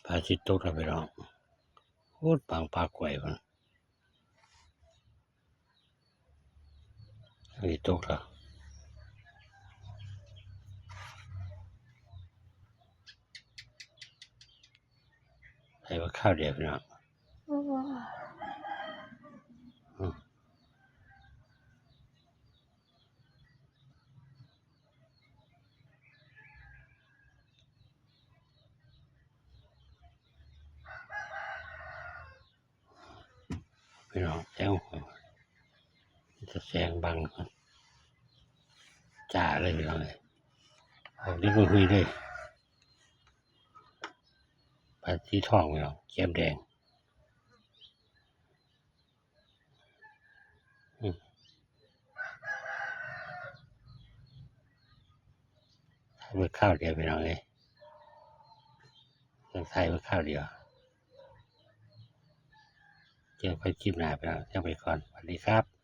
ພະອາທິດຕົກແລ້ວພີ່ນ້ອງ. ໂອ້ ປາງປ່າກ້ວຍພຸ້ນ ພະອາທິດຕົກແລ້ວ. ໃຫ້ວ່າຄາວດຽວພີ່ນ້ອງ. ພີ່ນ້ອງ ແສງ ມີແຕ່ແສງບັງ ຈ້າເລີຍພີ່ນ້ອງເອີຍ. ອອກດິນຫຸຍເລີຍ ພະອາທິດທອງພີ່ນ້ອງ ແຈ່ມແດງ. ອືມ ຖ່າຍເບິ່ງຄາວດຽວພີ່ນ້ອງເອີຍ ຕ້ອງຖ່າຍເບິ່ງຄາວດຽວ. ເຈີກັນຄລິບໜ້າພີ່ນ້ອງ ຈັ່ງໄປກ່ອນ ສະຫວັດດີຄັບ.